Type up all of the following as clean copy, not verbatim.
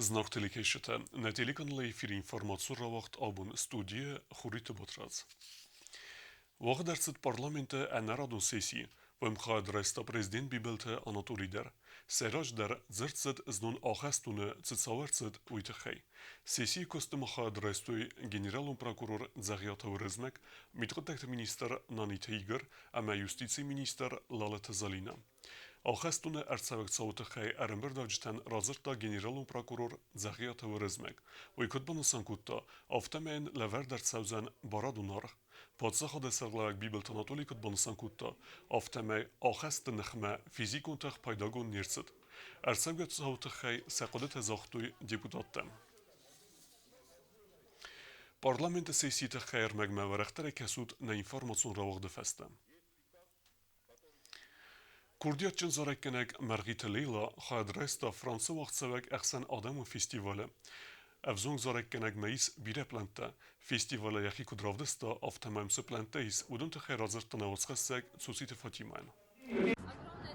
Знаг телекӕсджытӕ, нӕ телеканалы эфиры информацион рауагъд абон студийы Хуриты Батрадз. Уагъд ӕрцыд парламенты ӕнӕрадон сесси, уым хайад райста президент Бибылты Анатолий дӕр. Сӕйраджыдӕр дзырд цыд знон ахӕстоны цы цау ӕрцыд, уый тыххӕй. Сессийы куысты ма хайад райстой генералон прокурор Дзӕгъиаты Уырызмӕг, мидхъуыддӕгты министр Наниты Игорь ӕмӕ юстицийы министр Лалыты Залинӕ. Ахӕстоны ӕрцӕуӕг цауы тыххӕй ӕрӕмбырдуӕвджытӕн радзырдта генералон прокурор Дзӕгъиаты Уырызмӕг. Уый куыд банысан кодта, афтӕмӕй йын лӕвӕрд ӕрцӕудзӕн барадон аргъ. Паддзахады сӕргълӕууӕг Бибылты Анатолий куыд банысан кодта, афтӕмӕй ахӕстты ныхмӕ физикон тых пайдагонд не рцыд. Ӕрцӕугӕ цауы тыххӕй сӕ хъуыдытӕ загътой депутаттӕ. Парламенты сессийы тыххӕй ӕрмӕгмӕ уӕрӕхдӕрӕй кӕсут нӕ информацион рауагъды фӕстӕ. Курдиатджын зарӕггӕнӕг Мӕргъиты Лейла хайад райста Францы уагъдцӕуӕг ӕхсӕнадӕмон фестивалы. Ӕвзонг зарӕггӕнӕгмӕ ис бирӕ плӕнттӕ. Фестивалы йӕхи куыд равдыста, афтӕ мӕм цы плӕнттӕ ис, уыдон тыххӕй радзырдта нӕ уацхӕссӕг Цуциты Фатимӕйӕн.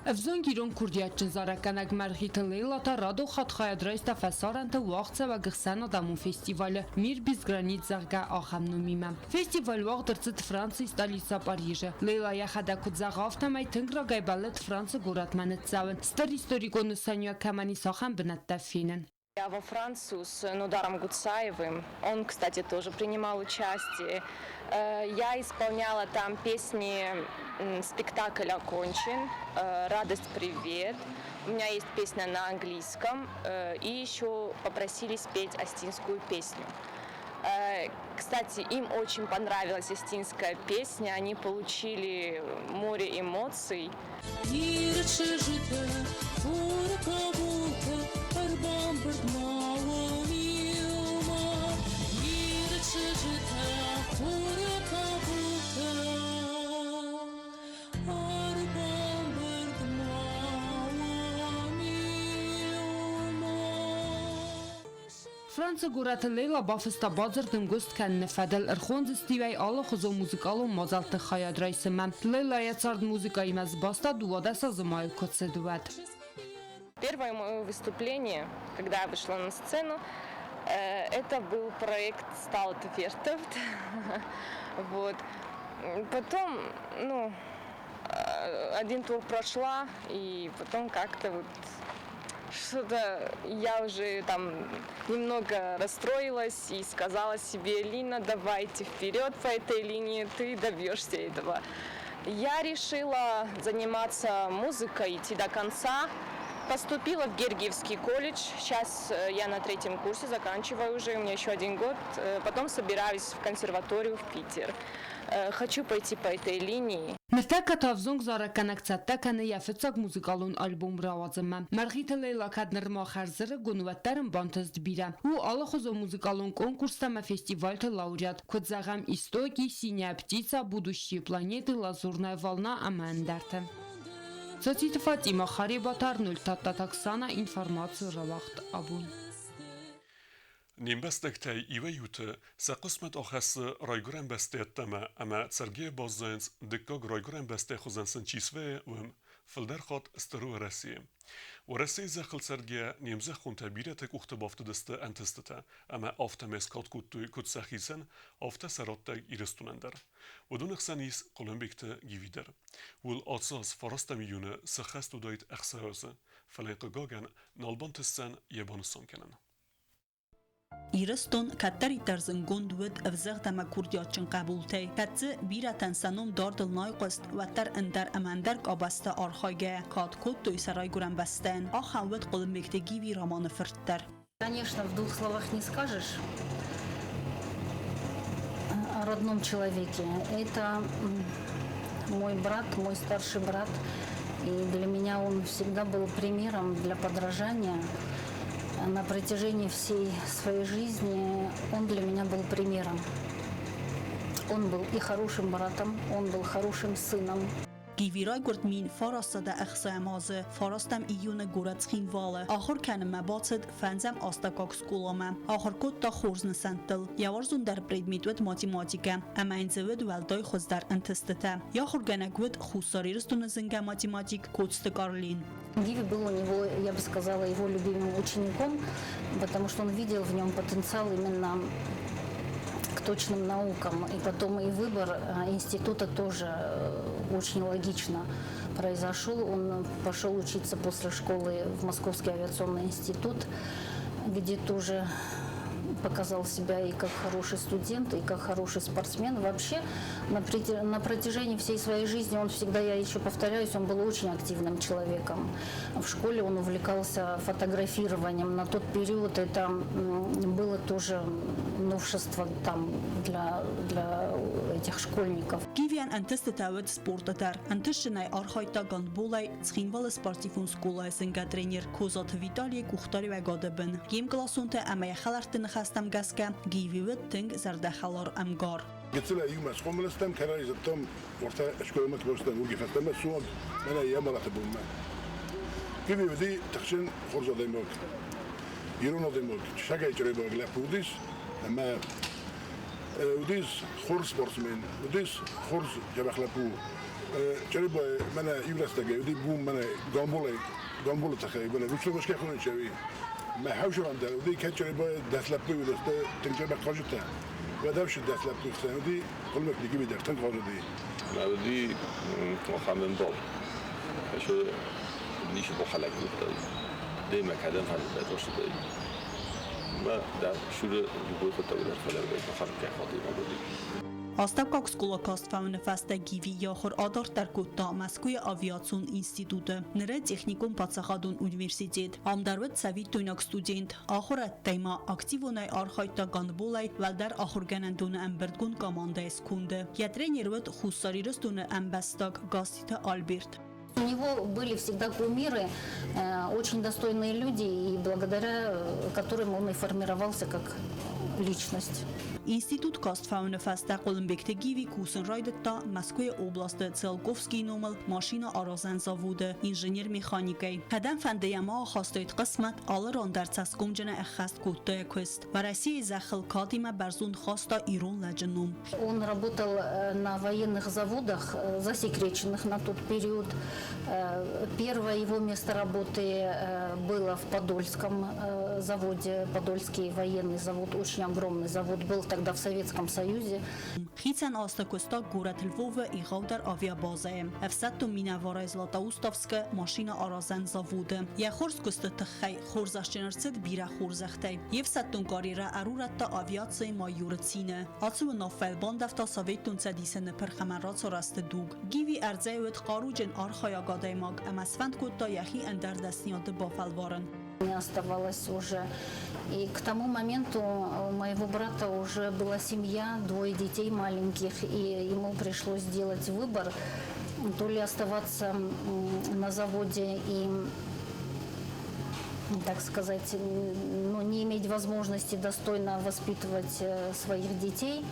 Ӕвзонг ирон курдиатджын зарӕггӕнӕг Мӕргъиты Лейла та радон хатт хайад райста фӕсарӕнты уагъдцӕуӕг ӕхсӕнадӕмон фестивалы «Мир без границ», зӕгъгӕ, ахӕм номимӕ. Фестиваль уагъд ӕрцыд Францийы столицӕ Парижы. Лейла йӕхӕдӕг куыд зӕгъы, афтӕмӕй тынг рагӕй бӕллыд Францы горӕтмӕ ныццӕуын, стыр историкон нысаниуӕг кӕмӕн ис, ахӕм бынӕттӕ фенын. Я во Францию с Нударом Гуцаевым. Он, кстати, тоже принимал участие. Я исполняла там песни «Спектакль окончен», «Радость, привет». У меня есть песня на английском. И еще попросили спеть остинскую песню. Кстати, им очень понравилась остинская песня. Они получили море эмоций. Францы горӕты Лейла бафыста бадзырд ӕмгуыст кӕныны фӕдыл ӕрхондзыстивӕй алыхуызон музыкалон мадзӕлтты хайад райсынмӕ. Лейла йӕ цард музыкӕимӕ сбаста 12 азы майы куы цыд, уӕд. Первое мое выступление, когда я вышла на сцену, это был проект «Сталт Вертовт». Вот. Потом, ну, один тур прошла, и потом как-то вот что-то я уже там немного расстроилась и сказала себе, Лина, давайте вперед по этой линии, ты добьешься этого. Я решила заниматься музыкой, идти до конца. Поступила в Гергиевский колледж. Сейчас я на третьем курсе, заканчиваю уже, у меня еще один год. Потом собираюсь в консерваторию в Питер. Хочу пойти по этой линии. Ныртӕккӕ та ӕвзонг зарӕггӕнӕг цӕттӕ кӕны йӕ фыццаг музыкалон альбом рауадзынмӕ. Мӕргъиты Лейла кӕд нырма хӕрзӕрыгон, уӕддӕр ын бантыст бирӕ. У алыхуызон музыкалон конкурстӕ ӕмӕ фестивальты лауреат, куыд зӕгъӕм, «Истоки», «Синяя птица», «Будущие планеты», «Лазурная волна» ӕмӕ ӕндӕртӕ. Цоциты Фатимӕ, Харебаты Арнольд, Тадтаты Оксана, информаци рауагъд абон. Не мбӕстӕгтӕй иуӕй-иутӕ сӕ хъысмӕт ахӕссы райгуырӕн бӕстӕ ӕддӕмӕ ӕмӕ цӕргӕйӕ баззайынц дыккаг райгуырӕн бӕстӕйы хуызӕн сын чи свӕййы, уым, фылдӕр хатт Стыр Уӕрӕсейы. Уӕрӕсейы зӕххыл цӕргӕйӕ не мзӕххонтӕ бирӕты къухты бафтыдысты ӕнтыстытӕ ӕмӕ афтӕмӕй скад кодтой куыд сӕхицӕн, афтӕ сӕ раттӕг Ирыстонӕн дӕр. Уыдоны хсӕн ис Хъуылымбегты Гиви дӕр. Уыл ацы аз фарастӕм июны сӕххӕст уыдаид ӕхсӕз азы, фӕлӕ хъыгагӕн, нал бантысдзӕн йӕ банысан кӕнын. Ирыстон кӕддӕриддӕр зындгонд уыд ӕвзӕгъд ӕмӕ курдиатджын хъӕбултӕй, кӕд дзы бирӕтӕн сӕ ном дардыл нӕ айхъуыст, уӕддӕр ӕндӕр ӕмӕ ӕндӕр къабӕзты архайгӕйӕ кад кодтой сӕ райгуырӕн бӕстӕйӕн. Ахӕм уыд Хъуылымбегты Гиви Романы фырт дӕр. Конечно, в двух словах не скажешь о родном человеке. Это мой брат, мой старший брат. И для меня он всегда был примером для подражания. На протяжении всей своей жизни он для меня был примером. Он был и хорошим братом, он был хорошим сыном. Гиви райгуырд 1960 азы, 9 июны горӕт Цхинвалы. Ахуыр кӕнынмӕ бацыд фӕндзӕм астӕуккаг скъоламӕ. Ахуыр кодта хорз нысӕнттыл. Йӕ уарзондӕр предмет уыд математикӕ, ӕмӕ йын дзы уыд уӕлдай хуыздӕр ӕнтыстытӕ. Йӕ ахуыргӕнӕг уыд Хуссар Ирыстоны зынгӕ математик Коцты Карлин. Гиви был у него, я бы сказала, его любимым учеником, потому что он видел в нем потенциал именно к точным наукам. И потом и выбор института тоже очень логично произошел. Он пошел учиться после школы в Московский авиационный институт, где тоже показал себя и как хороший студент, и как хороший спортсмен. Вообще на протяжении всей своей жизни он всегда, я еще повторяюсь, он был очень активным человеком. В школе он увлекался фотографированием. На тот период это было тоже новшество там для этих школьников. Гивийӕн ӕнтыстытӕ уыд спорты дӕр. Ӕнтыстджынӕй архайдта гандболӕй Цхинвалы спортивон скъолайы зынгӕ тренер Козаты Виталийы къухдариуӕгады бын. Йе мкъласонтӕ ӕмӕ йӕ хӕлӕртты ныхӕстӕм гӕсгӕ, Гиви уыд тынг зӕрдӕхӕлар ӕмгар. Гыццылӕй иумӕ схъомыл стӕм, кӕрӕдзи зыдтам, уӕртӕ скъоламӕ куы бацыдтӕн, уырдыгӕй фӕстӕмӕ суанг мӕнӕ йӕ мӕлӕты бонмӕ. Гиви уыди тыхджын хорз адӕймаг, ирон адӕймаг, сагӕй чъребаг лӕппу уыдис ӕмӕ уыдис хорз спортсмен, уыдис хорз дзӕбӕх лӕппу. Чъребайы мӕнӕ иу рӕстӕгӕй уыди бум мӕнӕ гамболӕй, гамболы тыххӕй, мӕнӕ ручной хонынц ӕви. Мӕ хӕвзарӕн дӕр уыди, кӕд Чъребайы 10 лӕппуйы уыдысты тынг дзӕбӕх хъазджытӕ, уӕд ӕфсад 10 лӕппуйы хсӕн уыди Хъуылмӕгты Гиви дӕр тынг хъазыди. Мӕ уыди ахӕм ӕмбал, ӕз ницы бахӕлӕг кодтай, демӕ кӕдӕм фӕндыд ацыдаид. Мӕ дӕ сюры любой хъуыддаг дӕр фӕлӕудай, ахӕм кӕй адӕймаг уыди. Астӕуккаг скъола каст фӕуыны фӕстӕ Гиви йӕ ахуыр адарддӕр кодта Мӕскуыйы авиацион институты, ныры техникон паддзахадон университет. Ам дӕр уыд цӕвиттойнаг студент. Ахуырӕдтӕй ма активонӕй архайдта гандболӕй уӕлдӕр ахуыргӕнӕндоны ӕмбырдгонд командӕйы сконды. Йӕ тренер уыд Хуссар Ирыстоны ӕмбӕстаг Гасситы Альберт. У него были всегда кумиры, очень достойные люди, и благодаря которым он и формировался как личность. Институт каст фӕуыны фӕстӕ Хъуылымбегты Гиви кусын райдыдта Мӕскуыйы областы Циолковскийы номыл машинӕ аразӕн заводы инженер-механикӕй. Кӕдӕмфӕнды йӕ ма ахастаид хъысмӕт, алы ран дӕр цӕсгомджынӕй ӕххӕст кодта йӕ куыст. Уӕрӕсейы зӕххыл кадимӕ бӕрзонд хаста ирон лӕджы ном. Он работал на военных заводах, засекреченных на тот период. Первое его место работы было в Подольском заводе. Подольский военный завод, очень огромный завод, был тогда в Советском Союзе. Хицӕн азты куыста горӕт Львовы егъаудӕр авиабазӕйы, ӕфсӕддон минӕварӕй Златоустовскы машинӕаразӕн заводы. Йӕ хорз куысты тыххӕй хорзӕхджын ӕрцыд бирӕ хорзӕхтӕй. Йе фсӕддон карьерӕ ӕрурӕдта авиацийы майоры цины. Ацы уынаффӕйыл бандӕвта Советон Цӕдисы ныпырх ӕмӕ рацарӕзты дуг. Гиви ӕрдзӕй уыд хъаруджын архайӕг адӕймаг ӕмӕ сфӕнд кодта йӕхи ӕндӕр дӕсныйады бафӕлварын. Не оставалось уже. И к тому моменту у моего брата уже была семья, двое детей маленьких, и ему пришлось сделать выбор, то ли оставаться на заводе и, так сказать, ну, не иметь возможности достойно воспитывать своих детей,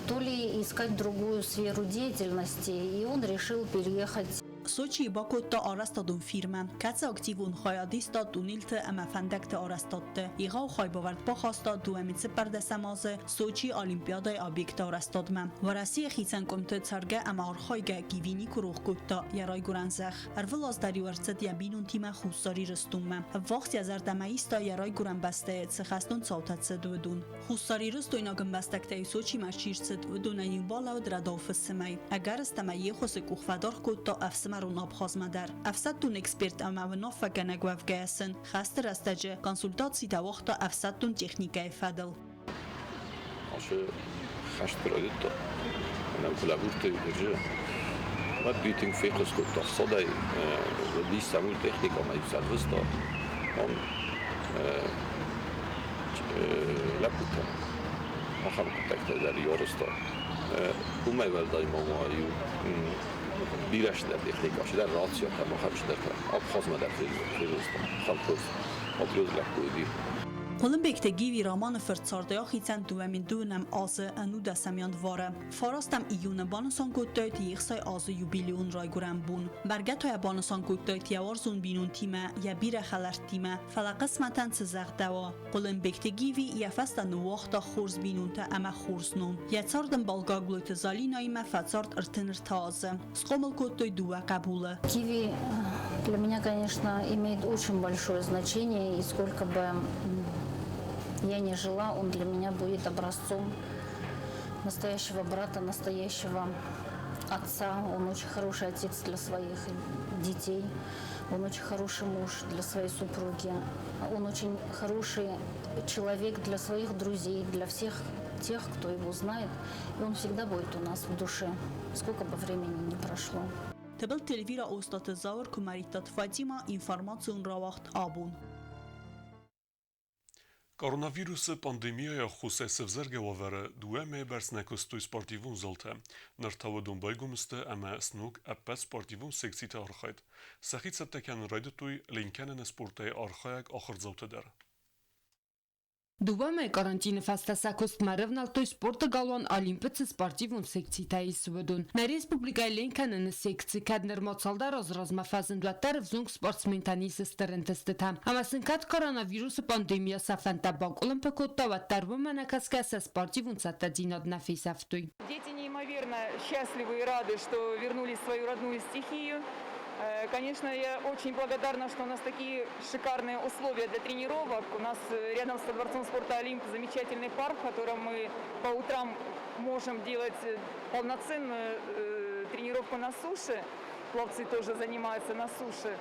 то ли искать другую сферу деятельности. И он решил переехать. Сочийы бакодта арӕзтадон фирмӕ, кӕцы активон хайад иста туннелты ӕмӕ фӕндӕгты арӕзтадты. Егъау хайбавӕрд бахаста 2014 азы Сочийы Олимпиадӕйы объекты арӕзтадмӕ. Уӕрӕсейы хицӕн къуымты цӕргӕ ӕмӕ архайгӕ Гиви никуы рох кодта йӕ райгуырӕн зӕхх. Ӕрвылаз дӕр-иу ӕрцыд йӕ бинонтимӕ Хуссар Ирыстонмӕ. Ӕввахс йӕ зӕрдӕмӕ иста, йӕ райгуырӕн бӕстӕйы цы хӕстон цаутӕ цыд, уыдон. Хуссарирыстойнаг ӕмбӕстӕгтӕй Сочимӕ чи рцыд, уыдонӕн иу балӕуд рӕдау фысымӕй. Ӕгӕрыстӕмӕй йе ххуысы къух фӕдаргъ кодта ӕфсымӕрон Абхазмӕ дӕр. Ӕфсӕддон эксперт ӕмӕ уынаффӕгӕнӕг уӕвгӕйӕ сын хӕсты рӕстӕджы консультацитӕ уагъта ӕфсӕддон техникӕйы фӕдыл. Ацы хӕст куы райдыдта, ӕмӕ куы лӕбурдтой биржы, уӕд тынг фехъус кодта ӕфсадӕй, уыдис сӕм техникӕ ӕмӕ иу сӕрвыста ам лӕппутӕн. Ахӕм хъуыддӕгтӕ дӕр арӕзта. Уымӕй уӕлдай ма иу бирӕ цыдӕр техникӕ, цыдӕр рациятӕ ӕмӕ ахӕм цыдӕртӕ Абхазмӕ дӕр фервыста. Ахӕм хорз патриот лӕппу уыди. Хъуылымбегты Гиви Романы фырт цардӕй ахицӕн 2002 азы 19 январы. 9 июны банысан кодтаид йе 60 азы юбилейон райгуырӕн бон. Бӕргӕ та йӕ банысан кодтаид йӕ уарзон бинонтимӕ, йӕ бирӕ хӕлӕрттимӕ, фӕлӕ хъысмӕтӕн цы загъдӕуа. Хъуылымбегты Гиви йӕ фӕстӕ ныууагъта хорз бинонтӕ ӕмӕ хорз ном. Йӕ цардӕмбал Гаглойты Залинаимӕ фӕцард 33 азы. Схъомыл кодтой дыууӕ хъӕбулы. Гиви для меня, конечно, имеет очень большое значение, и сколько бы я ни жила, он для меня будет образцом настоящего брата, настоящего отца. Он очень хороший отец для своих детей, он очень хороший муж для своей супруги, он очень хороший человек для своих друзей, для всех тех, кто его знает. И он всегда будет у нас в душе, сколько бы времени ни прошло. Тыбылты Эльвира, Остаты Зауыр, Куымӕридтаты Фатима, информацион рауагъд «Абон». Коронавирусы пандемияйы аххосӕй сӕвзӕргӕ уавӕры дыууӕ мӕйы бӕрц нӕ куыстой спортивон залтӕ. Ныр та уыдон байгом сты ӕмӕ сног ӕппӕт спортивон секциты архайд. Сӕхи цӕттӕ кӕнын райдыдтой ленкӕныны спортӕй архайӕг ахуырдзаутӕ дӕр. Дыууӕ мӕй карантины фӕстӕ сӕ куыстмӕ рывнӕлдтой спорты галуан «Олимп-ы» цы спортивон секцитӕ ис, уыдон. Нӕ республикӕйы ленкӕныны секци кӕд нырма цалдӕр азы размӕ фӕзынд, уӕддӕр ӕвзонг спортсментӕн ис стыр ӕнтыстытӕ. Ӕмӕ сын кӕд коронавирусы пандемийӕ сӕ фӕндтӕ бакъуылымпы кодта, уӕддӕр уымӕ нӕ кӕсгӕ сӕ спортивон цӕттӕдзинад нӕ фесӕфтой. Дети неимоверно счастливы и рады, что вернулись в свою родную стихию. Конечно, я очень благодарна, что у нас такие шикарные условия для тренировок. У нас рядом с Дворцом спорта «Олимп» замечательный парк, в котором мы по утрам можем делать полноценную тренировку на суше. Пловцы тоже занимаются на суше.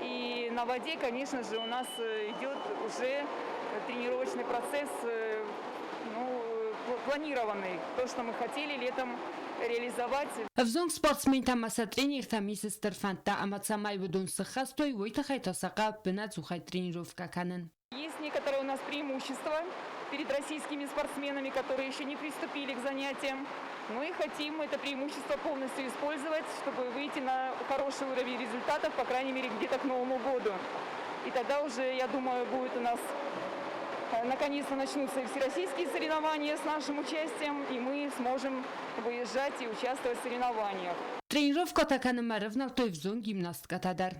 И на воде, конечно же, у нас идет уже тренировочный процесс, ну, планированный. То, что мы хотели летом реализовать. Ӕвзонг спортсментӕ ӕмӕ сӕ тренертӕм ис стыр фӕндтӕ ӕмӕ цӕмӕй уыдон сыххӕст уой, уый тыххӕй та сӕ хъӕуы ӕппынӕдзухӕй тренировкӕ кӕнын. Есть некоторое у нас преимущество перед российскими спортсменами, которые еще не приступили к занятиям. Мы хотим это преимущество полностью использовать, чтобы выйти на хороший уровень результатов, по крайней мере, где-то к Новому году. И тогда уже, я думаю, будет у нас наконец-то начнутся и всероссийские соревнования с нашим участием, и мы сможем выезжать и участвовать в соревнованиях. Тренировкӕтӕ кӕнынмӕ рывнӕлдтой ӕвзонг гимнасткӕтӕ дӕр.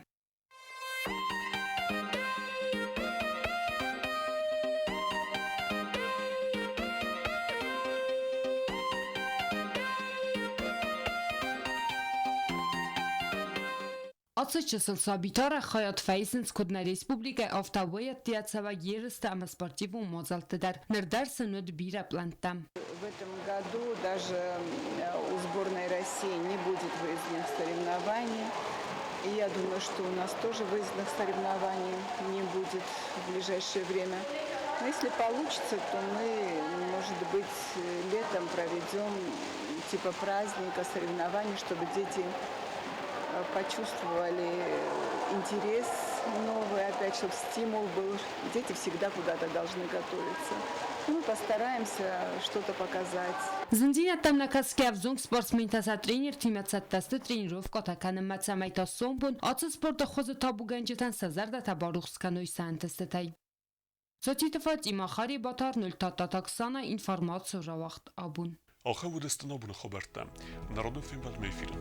Ацы чысыл сабитӕ арӕх хайад фӕисынц куыд нӕ республикӕйы, афтӕ уӕйӕдты ацӕуӕг ерысты ӕмӕ спортивон мадзӕлтты дӕр. Ныр дӕр сын уыд бирӕ пълӕнттӕ. В этом году даже у сборной России не будет выездных соревнований. И я думаю, что у нас тоже выездных соревнований не будет в ближайшее время. Но если получится, то мы, может быть, летом проведем типа праздника, соревнований, чтобы дети почувствовали интерес новый, опять, чтобы стимул был. Дети всегда куда-то должны готовиться. Мы постараемся что-то показать. Зындзинӕдтӕм нӕ кӕсгӕ ӕвзонг спортсментӕ сӕ тренертимӕ цӕттӕ сты тренировкӕтӕ кӕнынмӕ, цӕмӕй та сомбон ацы спорты хуызы табугӕнджытӕн сӕ зӕрдӕтӕ барухс кӕной сӕ ӕнтыстытӕй. Социты Фатима, Хари Батар, 0 Оксана, информаци рауагъд абон. Ахӕм уыдысты абоны хабӕрттӕ. Народон фембӕлдмӕ эфиры.